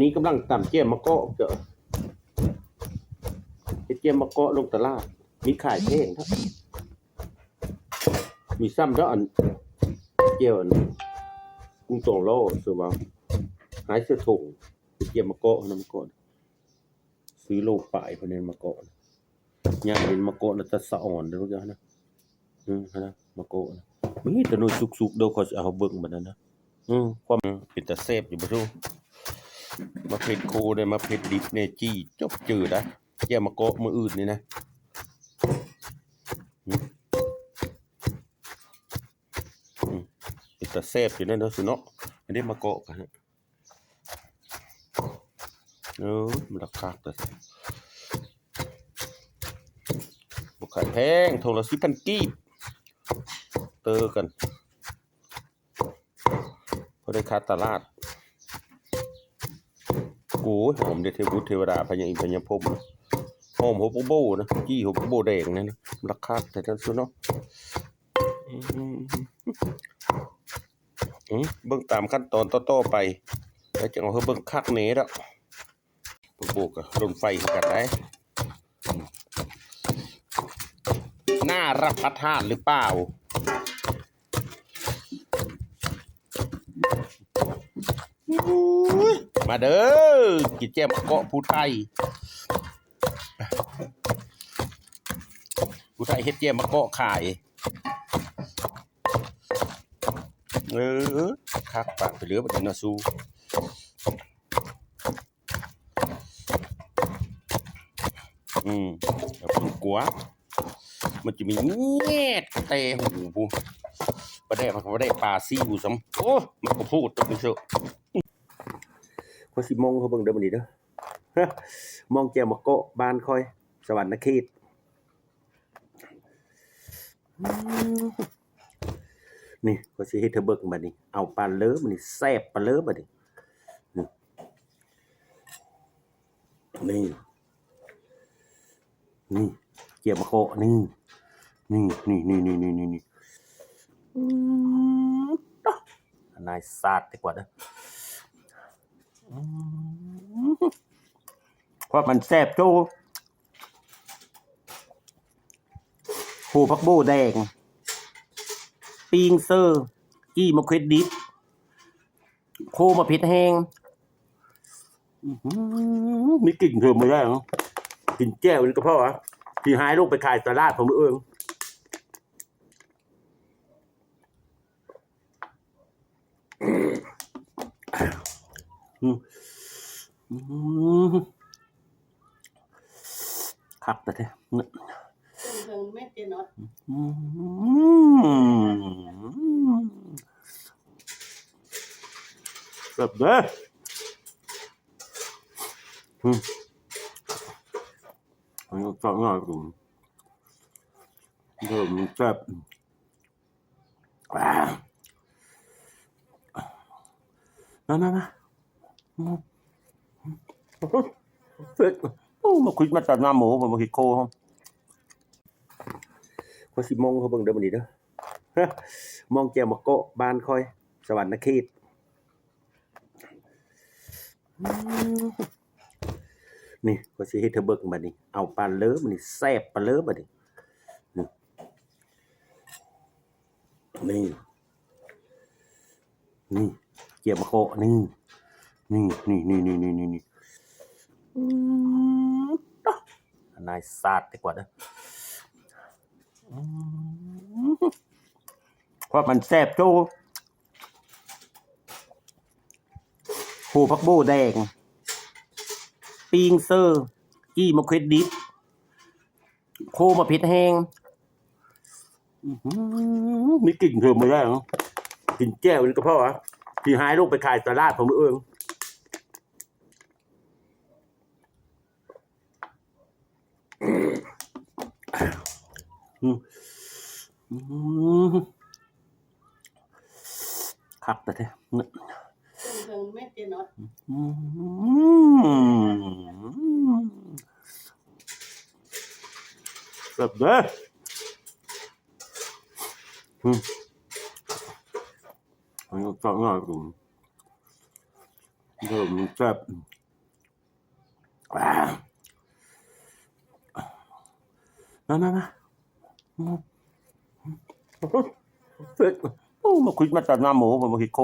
ນີ້ກຳລັງຕຳແຈ່ວມະເກາະ ເຮັດແຈ່ວມະເກາະລົງຕະຫຼາດ ມີຂາຍແພງເນາະ. ມີຊ້ຳເນາະ ອັນແຈ່ວອັນກຸ້ງຕອງລໍ ເຊື່ອວ່າ ຫາຍເສືອຖົງ ເຮັດແຈ່ວມະເກາະນຳ ມະເກາະ ຊື້ໂລປາຍພຸ້ນແຫຼະ ມະເກາະ ຍ່າງເຫັນມະເກາະແລ້ວຕາສະອອນເດີ້ ເບິ່ງຫັ້ນນະ ເອີ ຫັ້ນນະ ມະເກາະນະ ມີແຕ່ໜ່ວຍສຸກໆ ດຽວຂ້ອຍຊິເອົາໃຫ້ເບິ່ງບັດນັ້ນນະ ເອີ ຄວາມເປັນຕາແຊບຢູ່ບໍ່ໂທ້ ມາເຜັດໂຄແດ່ ມາເຜັດດິບແດ່ ຈີ່ຈົບຈື່ໄດ໋ ແຈ່ວມະເກາະມື້ອື່ນນີ້ນະ ອືມ ອືມ ເປັນຕາແຊບຢູ່ເນາະ ເນາະ ອັນນີ້ມະເກາະກະ ເອີ ມັນລາຄາກະ ບໍ່ຂາຍແພງ ຖົງລະສິບພັນກີບ ເຕີກັນ ພໍໄດ້ຄາຕະຫຼາດ ໂອ້ຍ ຫອມເດ ເທວະບຸດເທວະດາ ພະຍາອິນພະຍາພົມ ຫອມຫົວໂບໂບນະ ຈີ່ຫົວໂບໂບແດງນັ້ນນະ ລາຄາກແທ້ໆ ເນາະ ອືມ ອືມ ເບິ່ງຕາມຂັ້ນຕອນຕໍ່ໆໄປ ແລ້ວຈະເອົາໃຫ້ເບິ່ງຄັກແນ່ດອກ ພວກໂບກະລົນໄຟຄືກັນໄດ໋ ໜ້າຮັບປະທານຫຼືເປົ່າ? ມາເດີ ກິນແຈ່ວມະເກາະຜູ້ໄທ ຜູ້ໄທເຮັດແຈ່ວມະເກາະຂາຍ ເອີ ຄັກປາກໄປເລີຍບັດນີ້ນະຊູ ອືມ ຢ່າເພິ່ງກົວ ມັນຈະມີແຍດແຕ່ຫູພຸ້ນ ປາແດກ ປາແດກປາຊີຫູຊ້ຳ ໂອ້ ມັນກະໂພດຕົວນີ້ເຊາະ ຂ້ອຍຊິມອງໃຫ້ເບິ່ງເດີ ມື້ນີ້ເດີ ມອງແຈ່ວມະເກາະ ບ້ານຂ້ອຍ ສະຫວັນນະເຂດ ອືມ ນີ້ ຂ້ອຍຊິເຮັດໃຫ້ເບິ່ງບັດນີ້ ເອົາປານເລີ ບັດນີ້ແຊບປານເລີ ບັດນີ້ ນີ້ ນີ້ ນີ້ ແຈ່ວມະເກາະ ນີ້ ນີ້ ນີ້ ນີ້ ນີ້ ນີ້ ນີ້ ອືມ ນາຍຊາດດີກວ່າເດີ ອືມ ຄວາມມັນແຊບໂທ້ ໂຫ ຜັກໂບແດງ ປີ້ງເຊີ ຈີ່ໝາກເຂດດິບ ໂຄມາເຜັດແຮງ ອື ມີກິ່ນເພີ່ມມາແລ້ວ ກິນແຈ່ວນີ້ກະພໍ ຊິຫາຍລົງໄປຂາຍຕະຫຼາດພຸ້ນມື້ອື່ນ. ອືມ ອືມ ຄັກແທ້ໆ ເບິ່ງແມ່ນຕິເນາະ ອືມ ແຊບເດ້ ອືມ ອັນນີ້ແຊບຫຼາຍ ເອີ ມັນແຊບ. ມາ ມາ ມາ ໂອ້ ມາຄຸດມາຕັດໜ້າໝູ ມາຄິດໂຄ ຂ້ອຍຊິມອງໃຫ້ເບິ່ງເດີມື້ນີ້ເດີ ມອງແຈ່ວມະເກາະ ບ້ານຂ້ອຍ ສະຫວັນນະເຂດ. ນີ້ ຂ້ອຍຊິເຮັດໃຫ້ເບິ່ງບັດນີ້ ເອົາປານເລີ ບັດນີ້ແຊບປານເລີ ບັດນີ້ ນີ້ ນີ້ ນີ້ ແຈ່ວມະເກາະ ນີ້ ນີ້ ນີ້ ອືມ ນາຍຊາດດີກວ່າເດີ ອືມ ຄວາມມັນແຊບໂທ້ ໂຫ ຜັກໂບແດງ ປີ້ງເຊີ ຈີ່ໝາກເຂດດິບ ໂຄມາເຜັດແຮງ ອື ມີກິ່ນເພີ່ມມາແລ້ວ ກິນແຈ່ວນີ້ກະພໍ ຊິຫາຍລົງໄປຂາຍຕະຫຼາດພຸ້ນມື້ອື່ນ. ອືມ ອືມ ຄັກແທ້ໆ ເບິ່ງແມ່ນຕິເນາະ ອືມ ແຊບເດ້ ອືມ ອັນນີ້ແຊບຫຼາຍ ອືມ. ເອີ ມັນແຊບ. ອ່າ ມາ ມາ ມາ ໂອ້ ມາຄຸດມາຕັດໜ້າໝູ ມາຄິດໂຄ.